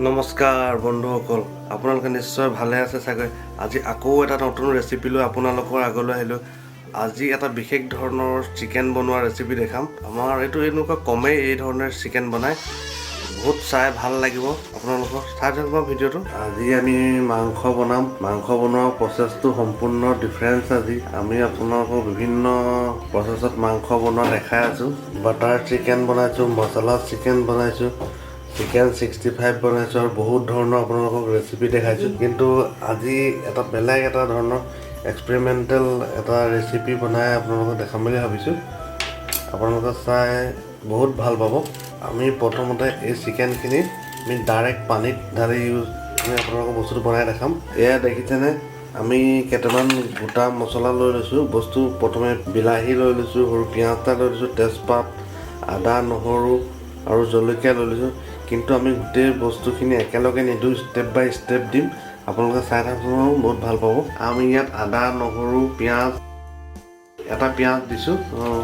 নমস্কাৰ বন্ধুসকল, আপোনালোকে নিশ্চয় ভালে আছে চাগৈ। আজি আকৌ এটা নতুন ৰেচিপি লৈ আপোনালোকৰ আগলৈ আহিলোঁ। আজি এটা বিশেষ ধৰণৰ চিকেন বনোৱা ৰেচিপি দেখাম। আমাৰ এইটো এনেকুৱা কমেই এই ধৰণৰ চিকেন বনায়। বহুত চাই ভাল লাগিব আপোনালোকৰ। চাই থাকিব ভিডিঅ'টো। আজি আমি মাংস বনাম। মাংস বনোৱা প্ৰচেছটো সম্পূৰ্ণ ডিফাৰেঞ্চ। আজি আমি আপোনালোকক বিভিন্ন প্ৰচেছত মাংস বনোৱা দেখাই আছোঁ। বাটাৰ চিকেন বনাইছোঁ, মছলা চিকেন বনাইছোঁ, চিকেন 65 বনাইছোঁ আৰু বহুত ধৰণৰ আপোনালোকক ৰেচিপি দেখাইছোঁ। কিন্তু আজি এটা বেলেগ এটা ধৰণৰ এক্সপেৰিমেণ্টেল এটা ৰেচিপি বনাই আপোনালোকক দেখাম বুলি ভাবিছোঁ। আপোনালোকে চাই বহুত ভাল পাব। আমি প্ৰথমতে এই চিকেনখিনি আমি ডাইৰেক্ট পানীত ঢালি ইউজ আমি আপোনালোকক বস্তুটো বনাই দেখাম। এয়া দেখিছেনে, আমি কেইটামান গোটা মছলা লৈ লৈছোঁ। বস্তু প্ৰথমে বিলাহী লৈ লৈছোঁ, সৰু পিঁয়াজ এটা লৈ লৈছোঁ, তেজপাত, আদা, নহৰু আৰু জলকীয়া লৈ লৈছোঁ। কিন্তু আমি গোটেই বস্তুখিনি একেলগে নিদিওঁ, ষ্টেপ বাই ষ্টেপ দিম। আপোনালোকে চাই থাকোঁ, বহুত ভাল পাব। আমি ইয়াত আদা, নহৰু, পিঁয়াজ, এটা পিঁয়াজ দিছোঁ,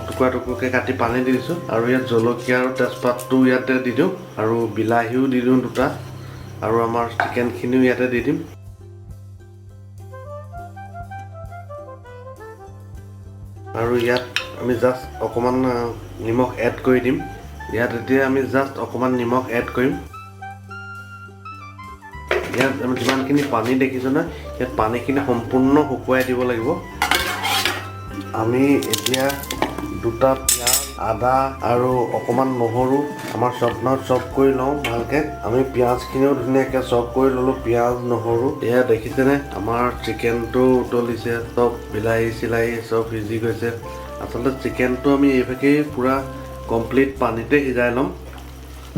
টুকুৰা টুকুৰকৈ কাটি পানী দি দিছোঁ। আৰু ইয়াত জলকীয়া আৰু তেজপাতটো ইয়াতে দি দিওঁ আৰু বিলাহীও দি দিওঁ দুটা আৰু আমাৰ চিকেনখিনিও ইয়াতে দি দিম। আৰু ইয়াত আমি জাষ্ট অকণমান নিমখ এড কৰি দিম। ইয়াত এতিয়া আমি জাষ্ট অকণমান নিমখ এড কৰিম। ইয়াত আমি যিমানখিনি পানী দেখিছোঁ নহয়, ইয়াত পানীখিনি সম্পূৰ্ণ শুকুৱাই দিব লাগিব। আমি এতিয়া দুটা পিঁয়াজ, আদা আৰু অকণমান নহৰু আমাৰ চপনত চপ কৰি লওঁ ভালকৈ। আমি পিঁয়াজখিনিও ধুনীয়াকৈ চপ কৰি ল'লোঁ, পিঁয়াজ, নহৰু। এয়া দেখিছেনে, আমাৰ চিকেনটো উতলিছে, চব বিলাহী চিলাহী চব সিজি গৈছে। আচলতে চিকেনটো আমি এইভাগেই পূৰা কমপ্লিট পানীতে সিজাই ল'ম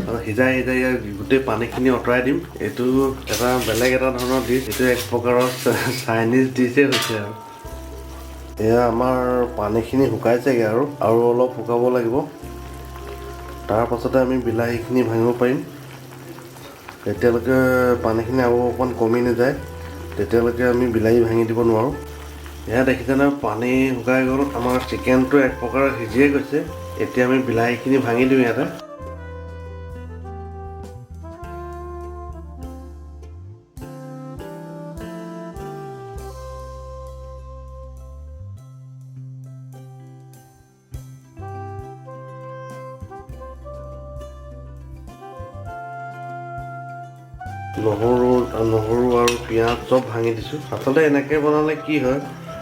আৰু সিজাই সিজাই ইয়াৰ গোটেই পানীখিনি আঁতৰাই দিম। এইটো এটা বেলেগ এটা ধৰণৰ ডিছ। এইটো এক প্ৰকাৰৰ চাইনিজ ডিছেই হৈছে। আৰু এয়া আমাৰ পানীখিনি শুকাইছেগৈ আৰু আৰু অলপ শুকাব লাগিব। তাৰপাছতে আমি বিলাহীখিনি ভাঙিব পাৰিম। তেতিয়ালৈকে পানীখিনি আৰু অকণমান কমি নাযায়, তেতিয়ালৈকে আমি বিলাহী ভাঙি দিব নোৱাৰোঁ। এয়া দেখিছেনে, পানী শুকাই গ'ল। আমাৰ চিকেনটো এক প্ৰকাৰৰ সিজিয়ে গৈছে। এতিয়া আমি বিলাহীখিনি ভাঙি দিওঁ ইয়াতে। নহৰু নহৰু আৰু পিঁয়াজ চব ভাঙি দিছোঁ। আচলতে এনেকৈ বনালে কি হয়,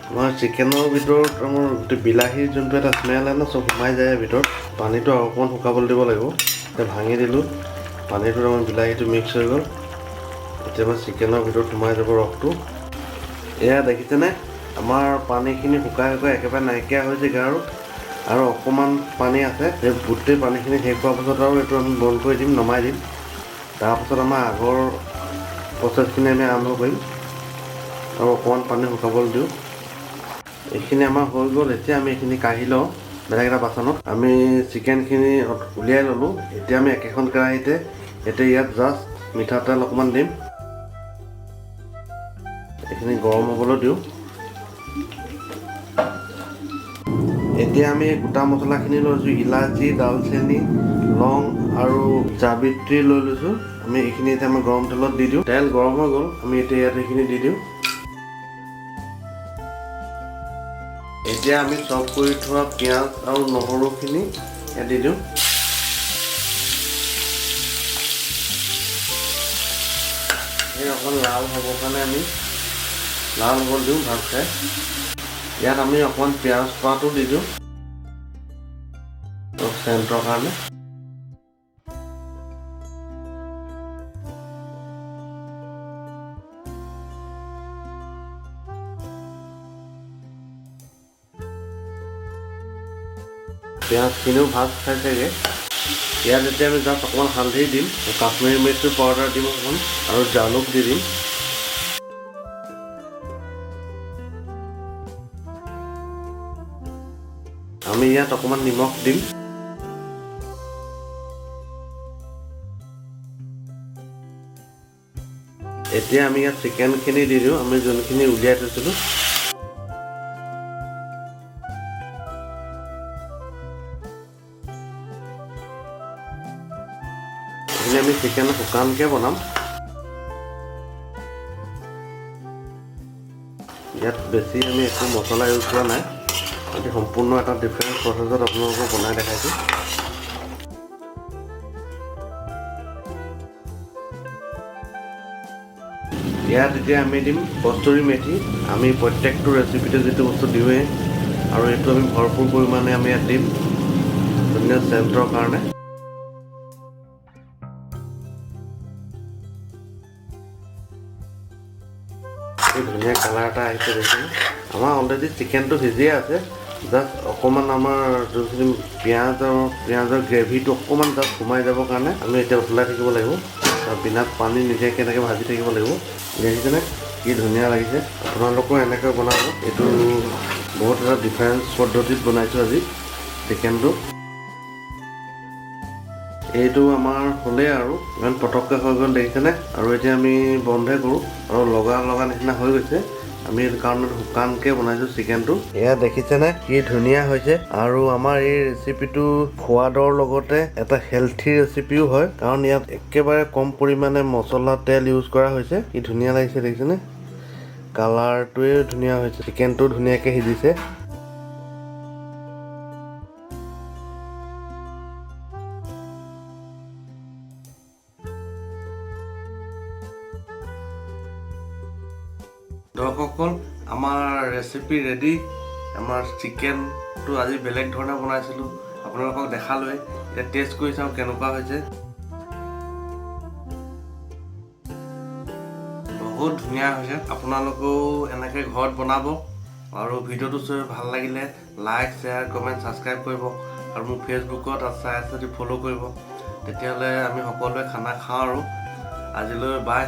আমাৰ চিকেনৰ ভিতৰত আমাৰ গোটেই বিলাহীৰ যোনটো এটা স্মেল আহে ন, চব সোমাই যায় ভিতৰত। পানীটো আৰু অকণমান শুকাবলৈ দিব লাগিব। এতিয়া ভাঙি দিলোঁ পানীটোত, আমাৰ বিলাহীটো মিক্স হৈ গ'ল। এতিয়া আমাৰ চিকেনৰ ভিতৰত সোমাই যাব ৰসটো। এয়া দেখিছেনে, আমাৰ পানীখিনি শুকাই শুকাই একেবাৰে নাইকিয়া হৈছেগৈ আৰু আৰু অকণমান পানী আছে। সেই গোটেই পানীখিনি শেষ হোৱাৰ পাছত আৰু এইটো আমি বন্ধ কৰি দিম, নমাই দিম। তাৰপাছত আমাৰ আগৰ প্ৰচেছখিনি আমি আৰম্ভ কৰিম। আৰু অকণমান পানী শুকাবলৈ দিওঁ। এইখিনি আমাৰ হৈ গ'ল। এতিয়া আমি এইখিনি কাঢ়ি লওঁ বেলেগ এটা বাচনত। আমি চিকেনখিনি উলিয়াই ল'লোঁ। এতিয়া আমি একেখন কেৰাহীতে এতিয়া ইয়াত জাষ্ট মিঠাতেল অকণমান দিম। এইখিনি গৰম হ'বলৈ দিওঁ। এতিয়া আমি গোটা মছলাখিনি লৈছোঁ, ইলাচি, ডালচেনি, লং আৰু জাবিত্ৰী লৈ লৈছোঁ। আমি এইখিনি এতিয়া আমি গৰম তেলত দি দিওঁ। তেল গৰম হৈ গ'ল। আমি এতিয়া ইয়াত এইখিনি দি দিওঁ। এতিয়া আমি চপ কৰি থোৱা পিঁয়াজ আৰু নহৰুখিনি ইয়াত দি দিওঁ। এই অকণ লাল হ'বৰ কাৰণে আমি লাল হ'ব দিওঁ ভাত খাই। ইয়াত আমি অকণমান পিঁয়াজ পাতো দি দিওঁ চেণ্টৰ কাৰণে। পিঁয়াজখিনিও ভাজ খাইছেগৈ। ইয়াত এতিয়া আমি জাষ্ট অকণমান হালধি দিম, কাশ্মীৰী মিৰ্চৰ পাউডাৰ দিম অকণমান আৰু জালুক দি দিম। আমি ইয়াত অকণমান নিমখ দিম। এতিয়া আমি ইয়াত চিকেনখিনি দি দিওঁ, আমি যোনখিনি উলিয়াই থৈছিলোঁ। এইখিনি আমি চিকেন শুকানকৈ বনাম। ইয়াত বেছি আমি একো মছলা ইউজ কৰা নাই। আজি সম্পূৰ্ণ এটা ডিফাৰেণ্ট প্ৰচেছত আপোনালোকক বনাই দেখাইছোঁ। ইয়াত এতিয়া আমি দিম কস্তুৰী মেথি। আমি প্ৰত্যেকটো ৰেচিপিতে যিটো বস্তু দিওঁৱেই, আৰু এইটো আমি ভৰপূৰ পৰিমাণে আমি ইয়াত দিম ধুনীয়া চেণ্টৰ কাৰণে। এই ধুনীয়া কালাৰ এটা আহিছে, দেখিছেনে? আমাৰ অলৰেডি চিকেনটো সিজিয়ে আছে। জাষ্ট অকণমান আমাৰ যোনখিনি পিঁয়াজ আৰু পিঁয়াজৰ গ্ৰেভিটো অকণমান জাষ্ট সোমাই যাবৰ কাৰণে আমি এতিয়া উতলাই থাকিব লাগিব আৰু বিনা পানী নিদিয়াকৈ এনেকৈ ভাজি থাকিব লাগিব। দেখিছেনে কি ধুনীয়া লাগিছে? আপোনালোকেও এনেকৈ বনাব। এইটো বহুত এটা ডিফাৰেঞ্চ পদ্ধতিত বনাইছোঁ আজি চিকেনটো। এইটো আমাৰ হ'লেই আৰু ইমান পটককৈ হৈ গ'ল, দেখিছেনে? আৰু এতিয়া আমি বন্ধে কৰোঁ আৰু লগা লগা নিচিনা হৈ গৈছে। আমি এইটো কাৰণ শুকানকৈ বনাইছোঁ চিকেনটো। এয়া দেখিছেনে কি ধুনীয়া হৈছে? আৰু আমাৰ এই ৰেচিপিটো সোৱাদৰ লগতে এটা হেল্থি ৰেচিপিও হয়, কাৰণ ইয়াত একেবাৰে কম পৰিমাণে মছলা, তেল ইউজ কৰা হৈছে। কি ধুনীয়া লাগিছে, দেখিছেনে? কালাৰটোৱে ধুনীয়া হৈছে, চিকেনটো ধুনীয়াকৈ সিজিছে। দৰ্শকসকল, আমাৰ ৰেচিপি ৰেডি। আমাৰ চিকেনটো আজি বেলেগ ধৰণে বনাইছিলোঁ, আপোনালোকক দেখালোৱে। এতিয়া টেষ্ট কৰি চাওঁ কেনেকুৱা হৈছে। বহুত ধুনীয়া হৈছে। আপোনালোকেও এনেকৈ ঘৰত বনাব আৰু ভিডিঅ'টো চাই ভাল লাগিলে লাইক, শ্বেয়াৰ, কমেণ্ট, ছাবস্ক্ৰাইব কৰিব আৰু মোক ফেচবুকত চাই আছে যদি ফ'ল' কৰিব। তেতিয়াহ'লে আমি সকলোৱে খানা খাওঁ আৰু আজিলৈ বাই।